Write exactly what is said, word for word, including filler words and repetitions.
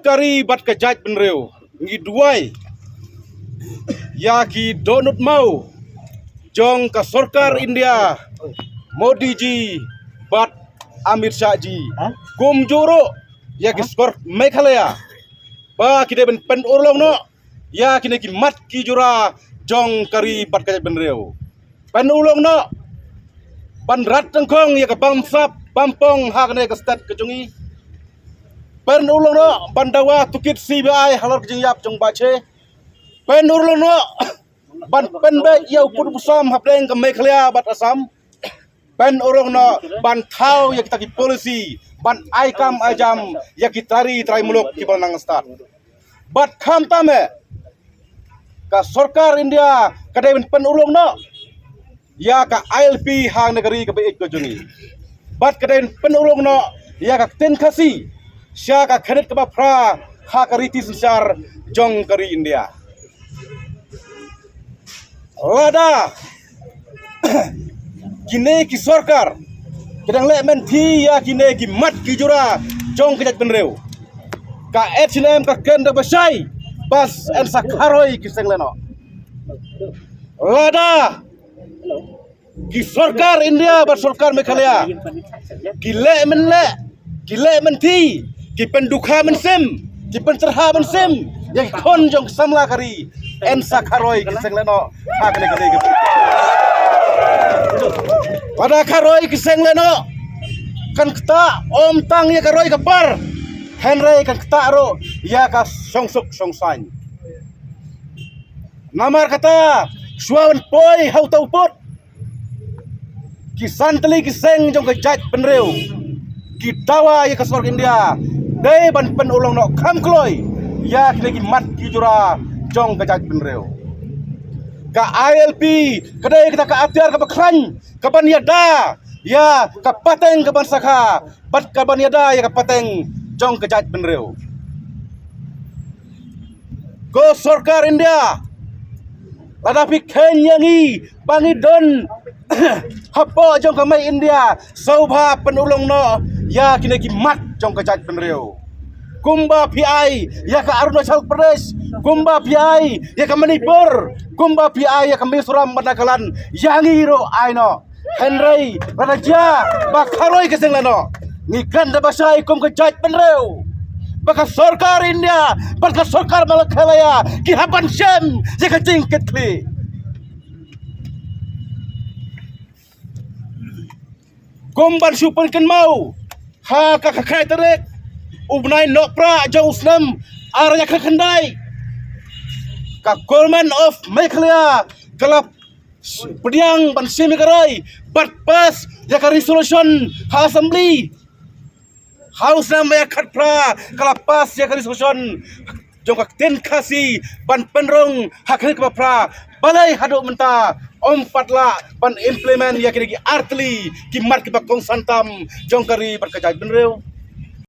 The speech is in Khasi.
ka ri bad ka jaitbynriew, ngi duwai ïa ki dohnud maw jong ka sorkar India, Modi ji bad Amit Shah ji, kumjuh ruh ïa ki sorkar Meghalaya, ba ki dei ban pynurlong noh ïa kine ki mat ki jura jong ka ri bad ka jaitbynriew. Pynurlong noh ban rat tyngkhong ïa ka bamsap bampong ha kane ka state ka jong ngi. Pynurlong noh ban dawa tohkit C B I halor ka jingïap jong Bah Shea. Pynurlong noh ban pynbeit ïa u pud u sam hapdeng ka Meghalaya bad Assam. Pynurlong noh ban thaw ïa kita ki policy ban ai kam ai jam ïa ki trai trai muluk kiba nang stad. Bad khamtam eh, ka sorkar India ka dei ban pynurlong noh ïa ka I L P ha kane ka ri kaba ïeit ka jong ngi. Bad ka dei ban pynurlong noh ïa ka ktien Khasi sha ka khyndiat kaba phra ha ka riti synshar jong ka ri India. Lada kine ki sorkar ki dang leh mynthi ïa kine ki mat ki jura jong ka jaitbynriew, ka H N M ka kren da ba shai, bas yn sa kharoi ki seng lehnoh. Lada ki sorkar India bad sorkar Meghalaya ki leh mynleh, ki leh mynthi, ki pyndukha mynsiem, ki pyntyrha mynsiem ïa ki khun jong ki samla ka ri, yn sa kharoi ki seng lehnoh ha kane ka ri. Lada kharoi ki seng lehnoh, kan ktah ym tang ïa ka roi ka par, hynrei kan ktah ruh ïa ka shongsuk shongsaiñ. Namar kata, shuwa ban poi ha uta u pud, ki san tylli ki seng jong ka jaitbynriew ki dawa ïa ka sorkar India dei ban pynurlong noh kham kloi ïa kine ki mat ki jura jong ka jaitbynriew. Ka I L P ka dei kata ka atiar kaba khlaiñ kaban ïada ïa ka pateng kaban sakha bad kaban ïada ïa ka pateng jong ka jaitbynriew. Ko sorkar India, lada phi kheiñ ïa ngi ba ngi don hapoh jong ka mei India, sngewbha pynurlong noh ïa kine ki mat jong ka jaitbynriew. Kumba phi ai ïa ka Arunachal Pradesh, kumba phi ai ïa ka Manipur, kumba phi ai ïa ka Mizoram bad Nagaland, ïa ngi ruh ai noh. Hynrei lada jia ba kharoi ki seng lehnoh, ngi kren da ba shai kum ka jaitbynriew ba ka sorkar India bad ka sorkar Meghalaya ki hap ban shem ïa ka jingkitkhlieh. Kum ban shu pynkynmaw, ha ka khatkhyndai tarik u bnai Nohprah jong u snem ar hajar khatkhyndai, ka Government of Meghalaya ka la pdiang ban shim ïa ka rai bad pass ïa ka resolution ha Assembly. Ha u snem ar hajar khatphra ka la pass ïa ka resolution jong ka ktien Khasi ban pynrung ha ka ri kaba phra. Balei haduh mynta ym pat lah ban implement ïa kine ki artylli ki mat kiba kongsan tam jong ka ri bad ka jaitbynriew?